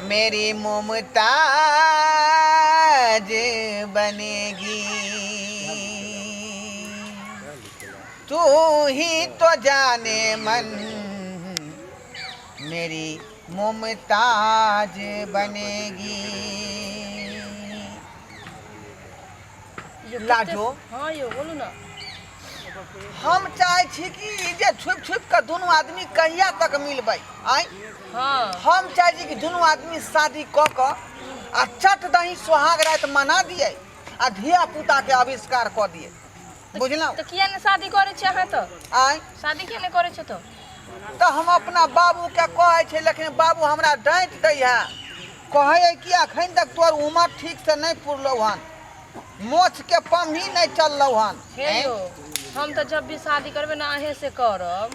मेरी मुमताज बनेगी। तू ही तो जाने मन मेरी मुमताज बनेगी। यौ, कते- लाजो। हँ यौ, बोलू ने। हम चाहै छी कि जे छुपि छुपि कऽ दुनू आदमी कहिया तक मिलबै आँय? हम चाहै छी कि दुनू आदमी शादी कऽ कऽ आ चट दही सोहाग राति मना दियै आ धिया पुता के आविष्कार कऽ दियै, बुझलहुँ? तऽ किया ने शादी करै छी अहाँ तऽ? आँय? शादी किया नहि करै छी तऽ? तऽ हम अपना बाबूके कहै छै, लेकिन बाबू हमरा डाँटि दै है, कहै है कि अखन तक तोहर उमर ठीकसँ नहि पुरलौ हन, मोछ के पम्ही नहि चललौ हन। हे यौ, हम तऽ जब भी शादी करबै ने, अहें से करब।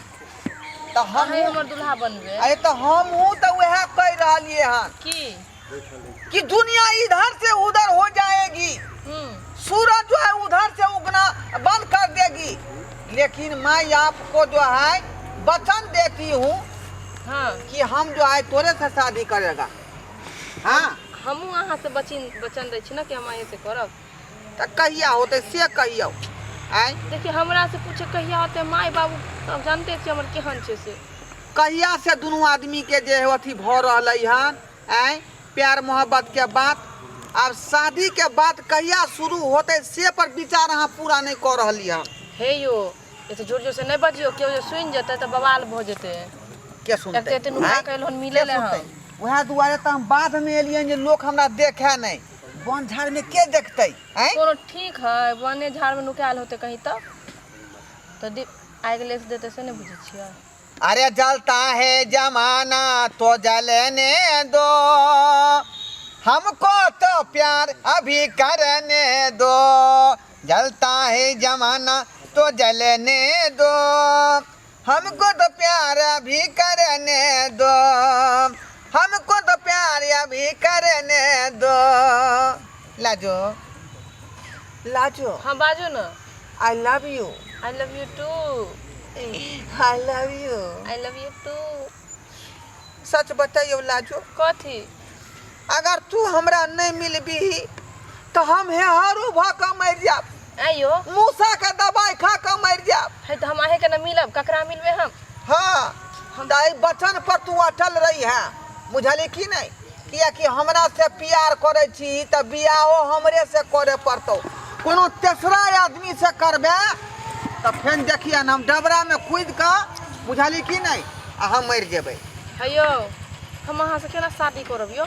तऽ हम अहें हमर दुल्हा बनबै। अरे, तऽ हमहूँ तऽ उएह कहि रहलियै हन की? कि दुनिया इधर से उधर हो जाएगी, सूरज जो है उधर से उगना बंद कर देगी, लेकिन मैं आपको जो है वचन देती हूँ कि हम जो है तोरे से शादी करेगा। हाँ। हमहूँ अहाँ से बचिन वचन दै छी ने कि हम अहीं से करब। तऽ कहिया होतै से कहियौ आँय? देखियौ, हमरा से पूछे कहिया होतै, माय बाबू सब जानते छियै हमर केहन छै से। कहिया से दुनू आदमी के जे अथी भऽ रहलै हन आँय, प्यार मोहब्बत के बात, आब शादी के बात कहिया शुरू होतै से पर विचार अहाँ पूरा नहि कऽ रहली हन। हे यौ, एते जोर जोर से नहि बजियौ, केओ जे सुनि जेतै तऽ बवाल भऽ जेतै। के सुनतै? एते एते नुका आँय? के एलहुँ मिलै के लए सुनतै? हम। उएह दुआरे तऽ हम बाधमे एलियनि जे लोक हमरा देखै नहि। वन झाड़मे के देखतै आँय? कोनो ठीक है, वने झाड़मे नुकायल होतै कहीं तऽ आगि लेस देतै, से नहि बुझै छियै। अरे, जलता है जमाना तो जलने दो, हमको तो प्यार अभी करने दो। जलता है जमाना तो जलने दो, हमको तो प्यार अभी करने दो, हमको तो प्यार अभी करने दो। लाजो, लाजो। हँ, बाजू ने। I love you. I love you too. I love you. I love you too. सच बतैयौ लाजो। कथी? अगर तू हमरा नहि मिलबीही तऽ हम हेहरू भऽ कऽ मरि जायब। आइयो। मूसा के दबाइ खा कऽ मरि जायब। है तऽ हम अहेंके ने मिलब, ककरा मिलबै हम? हँ, तऽ एहि वचन पर तू अटल रही है, बुझली कि नहि? कियाकि हमरा से प्यार करै छी तऽ बियाहो हमरे से करे पड़तौ। कोनो तेसरा आदमी से करबे तऽ फेन देखियन, हम डबरा में कूदि कऽ, बुझली कि नहि, आ हम मरि जेबै। हे यौ, हम अहाँसँ केना शादी करब यौ?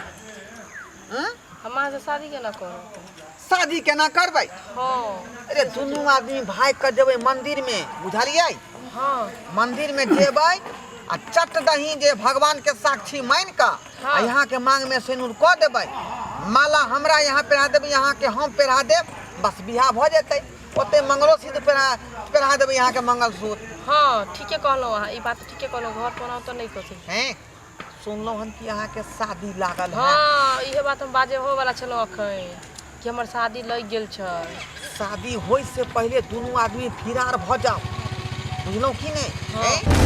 हम्म? हम अहाँसँ शादी केना करब? शादी केना करबै? हँ। अरे, दुनू आदमी भागि कऽ जेबै मंदिर में, बुझलियै? हँ। मंदिर में जेबै आ चट दही जे भगवान के साक्षी मान कऽ आ यहाँ के मांग में सिनूर कऽ देबै, माला हमरा यहाँ पहिरा देबै, यहाँ के हम पहिरा देब, बस बियाह भऽ जेतै। ओते मंगलो सूत्र पहिरा पहिरा देबै यहाँ के मंगलसूत्र। हँ, ठीके कहलहुँ अहाँ, ई बात ठीके कहलहुँ। घर पर तऽ नहि कऽ सकै। हैं, सुनलहुँ हन कि अहाँके शादी लागल है। हँ, इहे बात हम बाजे हो वाला छलहुँ अखन कि हमर शादी लागि गेल छै। शादी होइ से पहिले दुनू आदमी फिरार भऽ जाउ, बुझलहुँ कि नहि? हँ। हैं?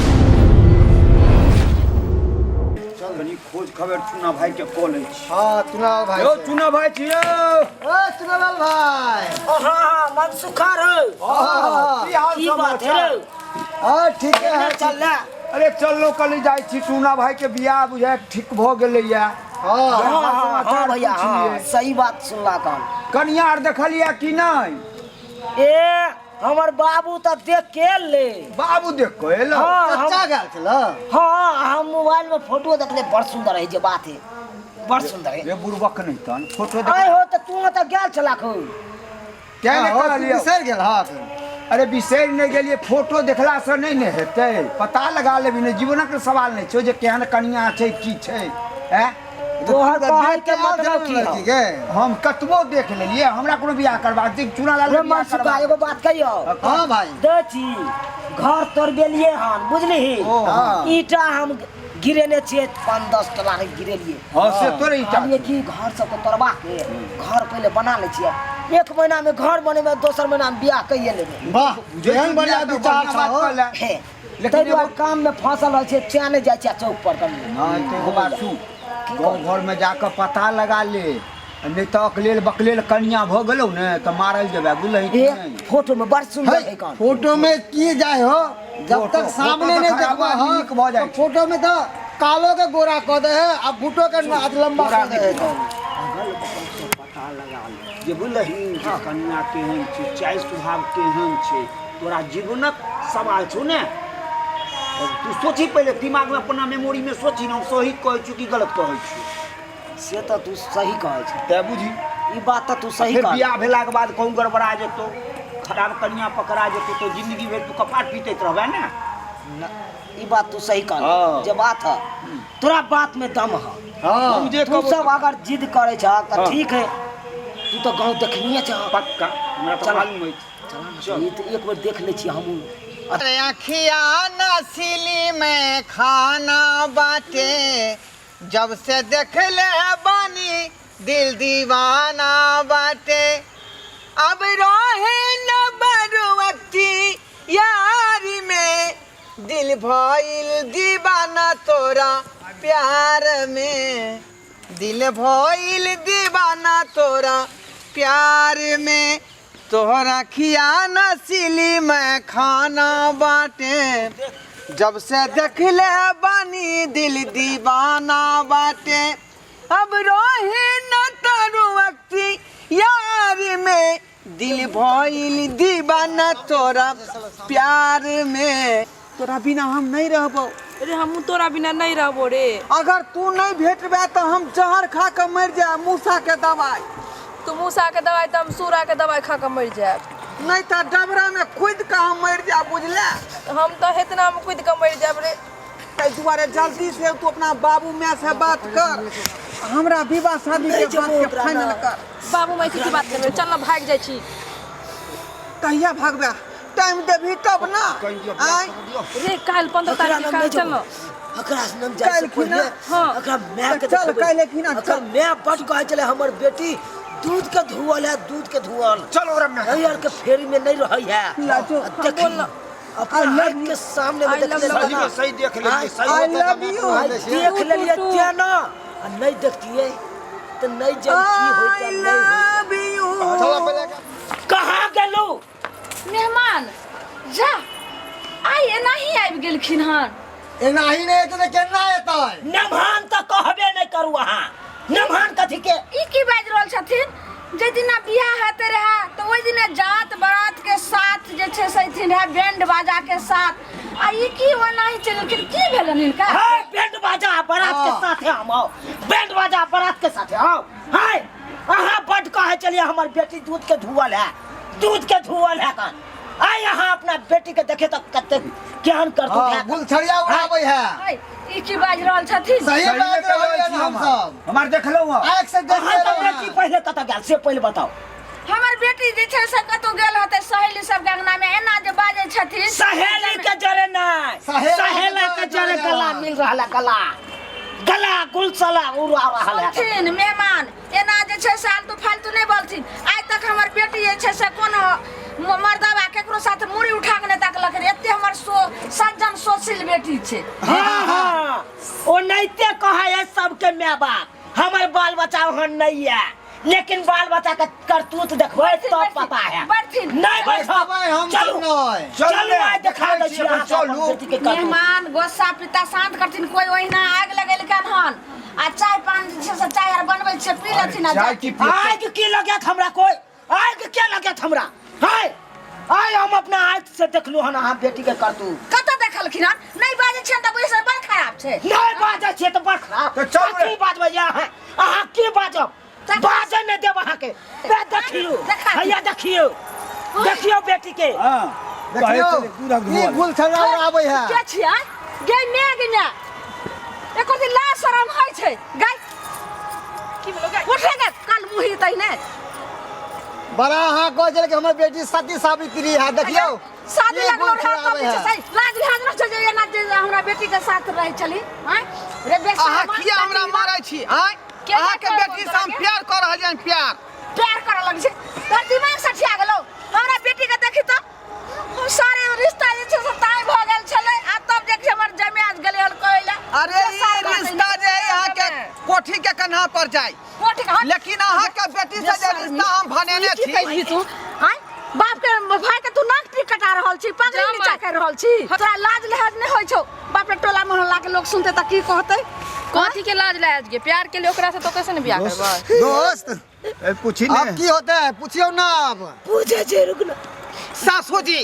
चल, कनी खोज खबर चुना भाई के कऽ लै छी। हाँ, चुनाव भाई यौ से। चुना भाई छी यौ। ए चुनालाल भाई। हाँ, मनसुखा रे। हाँ। की हाल की बात है समाचार? रे? हाँ, ठीक है। केना चल रहा? अरे चललो, कल जाइ छी, चुना भाई के बियाह बुझाय ठीक भऽ गेलैया। हाँ। हाँ हाँ समाचार हाँ भैया, हाँ। पूछलियै। सही बात सुनला कन। कनिया आर देखलियै कि नहि? ए, हमर बाबू तऽ देख के ले। बाबू देख कऽ एलो? हाँ, हम चचा गेल छल। हाँ, हम मोबाइल में फोटो देखले, बड़ सुंदर है जे बात है, बड़ सुंदर है। रे बुड़बक, नहि तन फोटो देख। आय हो, तऽ तू तऽ गेल छला खूब। तें ने हाँ, तू कहलियौ। बिसरि गेल हक। अरे, बिसरि नहि गेलियै, फोटो देखलासँ नहि ने हेतै, पता लगा लेबही ने। जीवनक सवाल नहि छौ जे केहन कनिया छै, की छै, आँय? तोहर तऽ कहै देख के के आयल मतलब छल की लड़की हौ? के। हम कतबो देख लेलियै, हमरा कोनो बियाह करबाक छै चूना लाल रे के बियाह मनसुखा, करबाक। एगो बात कहियौ? हाँ भाई। देखी, घर तोड़बेलियै हन, बुझलिही? हाँ। ईटा हम गिरेने छियै, 5-10 टला के गिरेलियै। हँ, से तोरे ईटा। कहलियै कि घर सबके तोड़बा के घर पहिले बना लै छियै। एक महीना में घर बनेबै, दोसर महीना में बियाह कइए लेबै। वाह, बुझै केहन छी, बढ़िया बियाह तऽ विचार बढ़िआँ बात छौ। कहले। हे, लेकिन ताहि दुआरे एगो काम में फंसल रहै छियै, चैन नहि जाइ छियै चौक पर कनि। नहि तऽ एगो बात सुन। की गाँव घरमे जाकऽ पता लगा ले, आ नहि तऽ अकलेल बकलेल कनिया भऽ गेलौ ने तऽ मारल जेबै, बुझलही कि ए नहि? फोटो में बड़ सुंदर है कान। फोटो में की जाय हो, जब फोटो- तक सामने फोटो नहीं तऽ खराब देखबा आदमी हाँ, नीक भऽ जाइ तो फोटो में तो कालो के गोरा कऽ दे है आ बूटो के लंबा गोरा कऽ दे है। अगल बगल से पता लगा ले जे, बुझलही, जे कनिया केहन छै, चारि स्वभाव केहन छै। तोरा जीवनक सवाल छौ ने। तू सोची पहिले दिमागमे, अपना मेमोरीमे सोची ने, हम सही कहै छियौ कि गलत कहै छियौ। से तऽ तू सही कहै छ। तैं बुझी ई बात तऽ तू सही फेर कह। बियाह भेलाके बाद कहूँ गड़बड़ा जेतौ, खराब कनिया पकड़ा जेतौ, तऽ जिंदगी भरि तू कपार पीटैत रहबै ने। ई बात तू सही कह। हाँ। जे बात है, तोरा बात में दम है। हाँ। हम जे तू कहबो सब अगर जिद करे छ तऽ हाँ। ठीक है, तू तऽ गाँव देखनिए छ। पक्का, हमरा तऽ चल। मालूम अछि। चल ना, ई तऽ एक बेर देख लै छियै हमहूँ। अरे अखिया नसीली में खाना बाटे, जब से देख ले बानी दिल दीवाना बाटे। अब रहे न बरुअती यारी में, दिल भइल दीवाना तोरा प्यार में, दिल भइल दीवाना तोरा प्यार में। तोहरा खिया नसीली में खाना बाटे, जब से देखले बानी दिल दीवाना बाटे। अब रहे न तरुअती यार में, दिल भइल दीवाना तोरा प्यार में। तोरा बिना हम नहीं रहबो। रे, हमहूँ तोरा बिना नहीं रहबो रे। अगर तू नहीं भेटबे तऽ हम जहर खा के मरि जायब, मूसा के दवाई। तू मूसा के दवाई तऽ हम सूरा के दवाई खा के मरि जायब। नहीं तऽ डबरा में कूद के हम मरि जायब, बुझले? हम तऽ हेतना में कूद के मरि जायब रे। ताहि दुआरे जल्दी से तू अपना बाबू माय से बात कर, हमरा विवाह शादी के बात के फाइनल कर। बाबू माय से की बात करबै? चल ना, भागि जाइ छी। कहिया भागबे? टाइम देबही तब ना। आय रे, काल्हि 15 तारीख के, काल्हि चल ना। एकरा से नम जाइ से काल्हि खिना? पहिले हाँ। एकरा माय के चल, देखबै। काल्हि खिना, एकरा चल। माय बड कहै छलै हमर बेटी दूध के धुअल है, दूध के धुअल। चलो रम्या। एहि आर के फेरी में नहीं रहै है। लाजो, आ देखी, बोल ना। अपना I love आँख के सामने में I love देखले you. सही में सही देख लेलियै, सही I होतै तऽ love you. आइ देख लेलियै तें ना, आ नहीं देखतियै तऽ नहीं जान की होइतै आई नहीं होइतै। Love you. चलो पहिले। कहाँ गेलू? मेहमान जा, आइ एनाही आबि गेलखिन हन। एनाही नहि एतै तऽ केना एतै? नमहान तऽ कहबे नहि करू अहाँ, नमहान कथी के? ई की बाजि रहल छथिन? जे दिना बियाह हेतै रहए तऽ ओहि दिना जात बारात के साथ जे छै से अयथिन रहए बैंड बाजा के साथ, आ ई की ओनाही चलि गेलखिन? की भेलनि हिनका? हाय, बैंड बाजा बारात के हाँ। साथे हम आओ, बैंड बाजा बारात के साथे आओ। हाय, अहाँ बड कहै चलिए हमर बेटी दूध के धुअल है, दूध के धुअल है। कान आइ अहाँ अपना बेटी के देखे तऽ कते केहन करतूत हाँ, है। गुलछड़िया उड़ाबै है। हाय, ई की बाजि रहल छथिन? सही सही बात में कहै रहल छी हम सब। हमार देखलहुँ हँ। आँख से देख अहाँ के लेलहुँ बेटी हँ। पहिले कतऽ गेल से पहिले बताउ। हमर बेटी जे छै से कतौ गेल होतै सहेली सबके अंगना में, एना जे बाजै छथिन। सहेली के जरे नहीं, सहेला के सहेला के जरे जरे गला मिल रहल है, गला गला गुलसला उड़ा रहल है। सुनथिन मेहमान, एना जे छै से आलतू फालतू नहि बोलथिन। आइ तक हमर बेटी जे छै से कोनो मर्दाबा केकरो साथ मुड़ी उठा के नहि ताकलक रे, एते हमर सो सज्जन सोशील बेटी छै। हाँ हाँ, ओ नैते कहै है सबके माय बाप हमर बाल बच्चा ओहन नहीं है, लेकिन बाल बच्चा के करतूत देखबै तब पता है। बैठथिन। नहीं बैठब। बैठबै हम चलू सब नहि। चलू, आइ देखा दै छी अहाँके अपन चलू। बेटी के करतूत। मेहमान गोस्सा पिता शांत करथिन। कोई ओहिना आगि लगेलकन हन आ चाय पान जे छै से चाय आर बनबै छियै, पी लेथिन आ चाय जाथिन। की पियतै? आगि की लगत हमरा? कोई आगि के लगत हमरा? हाय, आइ हम अपना आँखि से देखलू हन अहाँ बेटी के करतूत। कतऽ देखलखिन हन? नहि बाजै छियनि तऽ बुझै बड़ खराब छै। नहीं बाजै छियै तऽ बड़ खराब। तऽ चलू रे। की बाजबै अहाँ? अहाँ की बाजब? बाजै नहि देब अहाँके। बे देखियौ। देखा दियौ। हैया देखियौ, देखियौ बेटी के। हाँ, देखियौ, कहै छलै दूधक ई धुअल। गुलछड़िया उड़ाबै है। के छियै गे? मैं गे मैं एको दिन लाज शरम होइ छै गाय? की भेलो गाय? उठे गे, कल मुही तहिने। बड़ा अहाँ कहै छलै कि हमर बेटी सती सावित्री है, देखियौ शादी ई लगलो गुलछड़िया रहे तब आबै जे है। छै से लाज लिहाज न छै जे एना जे हमरा बेटी के साथ रहै छली। आँय रे बेशरम, अहाँ किया हमरा मारै छी? आँय, के अहाँके करबो बेटी से हम तोरा के? प्यार कऽ रहल छियनि, प्यार। प्यार करऽ लगै छै, तोहर दिमाग सठिया गेलौ? हमरा बेटी के देखी तऽ हम सारे रिश्ता जे छै से ताय भऽ गेल छलै, आ तब देखी हमर जमाय गेलै हन कहै लए। अरे ई रिश्ता जे है अहाँके कोठा कोठी के कन्हा पर जाए कोठी के हट। लेकिन अहाँ के बेटी से जे रिश्ता हम भनेने की छी कहली तू आय बाप के भाई के तू नाक टी कटा रहल छी पगड़ी जा नीचा माय। कर रहल छी तोरा लाज लिहाज नहीं होइ छौ बाप रे टोला मोहल्ला के लोग सुनते त की कहते कथी के लाज लाज गे प्यार के लिए ओकरा से तो कैसे ने बियाह करबै दोस्त ए, पूछी अब ने की होता है पूछियो ना अब पूछे छै रुक ना सासू जी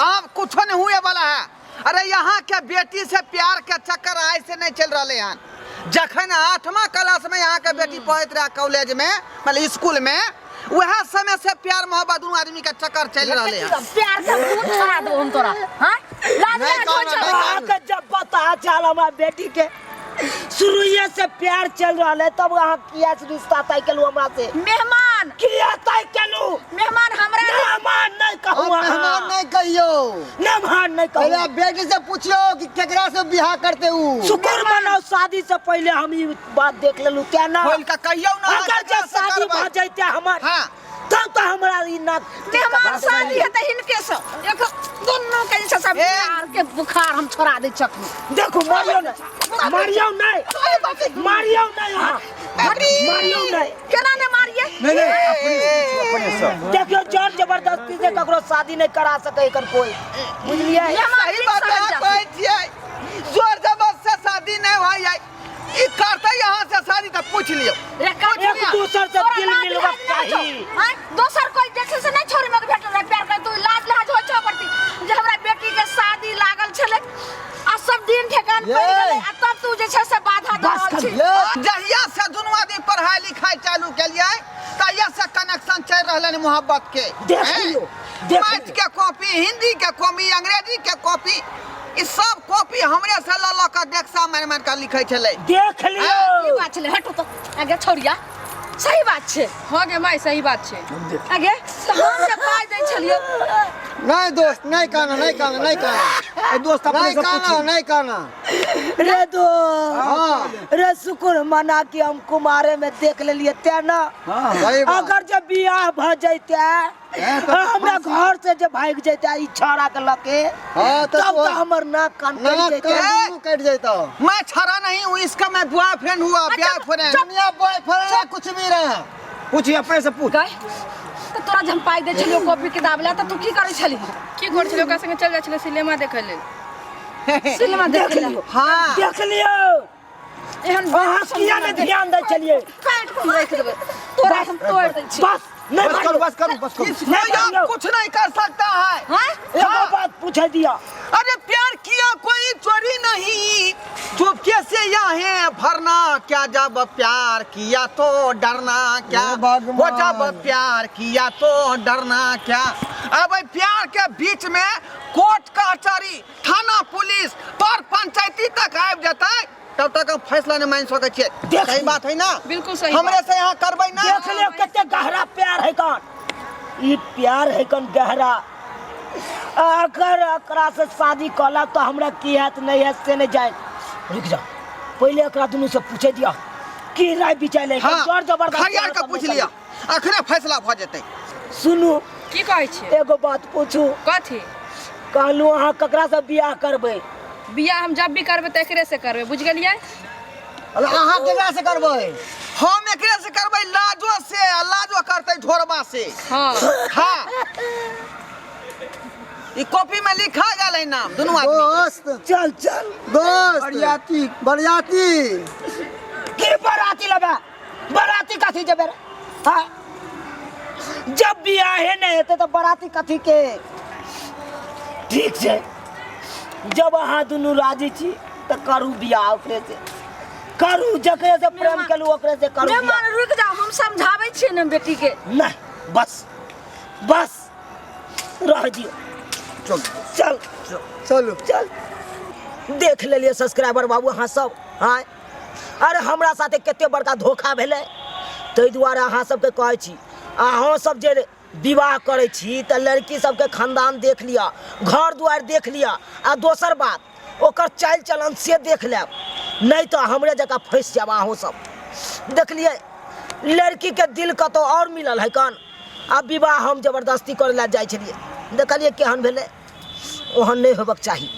अब कुछो नहीं हुए वाला है अरे यहाँ के बेटी से प्यार के चक्कर आय से नहीं चल रहे हैं जखन आठवां क्लास में यहाँ के बेटी पढ़ैत रहे कॉलेज में मतलब स्कूल में वह समय से प्यार मोहब्बत दोनों आदमी के चक्कर चल रहे हैं प्यार के मुंह छोड़ा दो हम तोरा हां लाज नहीं लिहाज होइ कहना, छौ नहीं अहाँके जब पता चल हमरा बेटी के शुरुए से प्यार चल रहल है तब अहाँ किया से रिश्ता तय केलू हमरा से मेहमान किया तय केलू मेहमान हमरा मेहमान नहीं कहू अब मेहमान अहाँ नहीं कहियो मेहमान नहीं पहले कहू आप बेटी से पूछियो कि केकरा से बियाह करते हूँ शुक्र मनाओ शादी से पहले हम ई बात देख लेलू क्या ना खोल के कहियो ना अगर केकरा जे से शादी करबै। भऽ जैते हमर हाँ तब तो हमरा ई ना मेहमान शादी हेतै हिनके से एक दुनू के जे छै से ए। प्यार के बुखार हम छोड़ा दै छथिन देखू मारियो नहीं मारियो नहीं मारियो नहीं अहाँ मारियो नहीं केना ने मारिए नहीं नहीं अपने से पूछू, अपने से देखियो जोर जबरदस्ती से ककरो शादी नहीं करा सके एकर कोई बुझलिए मेहमान सही बात है कहै छियै जोर जबरदस्त से शादी नहीं होई है ई करते यहाँ से शादी तऽ पूछ लियौ रे कर एक दूसर से तोरा दिल लाज मिलबाक लिहाज नहि चाही। छौ, आँय? दोसर कोई जे छै से नहि छोरी मग भेटल रहे प्यार कर तू लाज लिहाज होइ छौ करती जे हमरा बेटी के शादी लागल छलै आ सब दिन ठेकान पड़ि ये। गेलै आ तब तू जे छै से बाधा दऽ बस रहल कर छी ये जहिया से दुनू आदमी पढ़ाई लिखाई चालू केलियै तहिया से कनेक्शन चलि रहलै हन मोहब्बत के देख हैं? लियौ, देख मैथ लियौ। के कॉपी हिंदी के कॉपी अंग्रेजी के कॉपी ई सब कॉपी हमरे से लऽ लऽ कऽ डेक्सा मारि मारि कऽ लिखै छलै देख की लियौ बात छलै हटू तो आगे छोड़िया सही बात छै हाँ गे माय सही बात छै आगे तऽ हम जे पाइ दै छलियै नहीं दोस्त नहीं कहना नहीं कहना नहीं कहना ए दोस्त अपने नहीं से कहना पूछी नहीं कहना रे दोस्त हाँ रे शुक्र मना कि हम कुमारे में देख लेलिए ते ना हाँ सही बात अगर जे बियाह भ जैते हमरा घर से जे भागि जैते ई छौड़ा के लके हाँ, तो तब तो- तो हमर नाक कान कटि नाक जैते कान दुनू कटि जैतो मैं छड़ा नहीं हूँ इसका मैं बॉयफ्रेंड हुआ बॉयफ्रेंड दुनिया बॉयफ्रेंड है कुछ भी रहे पूछी अपने से पूछ गए तऽ तोरा जे हम पाइ दै छलियौ कॉपी किताब लए तऽ तू की करै छलही की करै छलै ओकरा संगे चल जाइ छलै सिनेमा देखै लेल सिनेमा देख देखै लए लियौ हाँ देख लियौ एहन अहाँ किया नहि ध्यान दै छलियै काटि कऽ हम राखि देबै तोरा हम तोड़ि दै छी बस नहीं बस करो मारियौ बस करो बस करो इसको नहीं आप मारियो। कुछ नहीं कर सकता है हाँ एगो बात पूछे दिया अरे प्यार किया कोई चोरी नहीं चुपके से यहाँ भरना क्या जब प्यार किया तो डरना क्या हे भगवान। वो जब प्यार किया तो डरना क्या अब एहि प्यार के बीच में कोर्ट कचहरी थाना पुलिस पर पंचायती तक आबि जेतै तब तक हम फैसला नहीं मान सकै छियै देख सही बात है ना बिल्कुल सही हमरे बात। से यहाँ करबै ना देख लियो कते गहरा प्यार है कौन ई प्यार है कौन गहरा अगर एकरा से शादी कला तो हमरा की हैत नहीं हैत से नहीं जाए रुक जाओ पहले एकरा दुनू से पूछे दिया की राय विचार ले हाँ जोर जबरदस्ती खरियार के पूछ लिया अखने फैसला भऽ जेतै सुनू की कहै छियै एगो बात पूछू कथी कहलू अहाँ ककरा से बियाह करबै बियाह हम जब भी करबै तऽ एकरे से करबै बुझि गेलियै अरे अहाँ केकरा से करबै हम एकरे से करबै लाजो से आ लाजो करतै ढोरबा से हाँ हाँ ई कॉपी में लिखा गेल है नाम दुनू आदमी के। दोस्त चल चल दोस्त बरियाती बरियाती की बराती लेबै बराती कथी जेबै रे? हाँ जब बियाहे नहीं हेतै तऽ बराती कथी के ठीक छै जब अहाँ दुनू राजी छी तऽ करू बियाह ओकरे से करू जकरे से प्रेम मेहमान- केलू ओकरे से करू बियाह। मेहमान रुकि जाओ हम समझाबै छियै ने बेटी के नहीं बस बस रह दियौ चल चल चलू चल देख लेलियै सब्सक्राइबर बाबू अहाँ सब आँय अरे हमरा साथे कते बड़का धोखा भेलै ताहि दुआरे अहाँ सबके कहै छी अहाँ सब जे विवाह करै छी तऽ लड़की सबके खानदान देख लिअ घर दुआरि देख लिअ आ दोसर बात ओकर चालि चलन से देख लेब नहि तऽ हमरे जकाँ फँसि जायब अहूँ सब देखलियै लड़कीके दिल कतहु आओर मिलल है कन आ विवाह हम जबरदस्ती करै लए जाइ छलियै देखलियै केहन भेलै ओहन नहि होबक चाही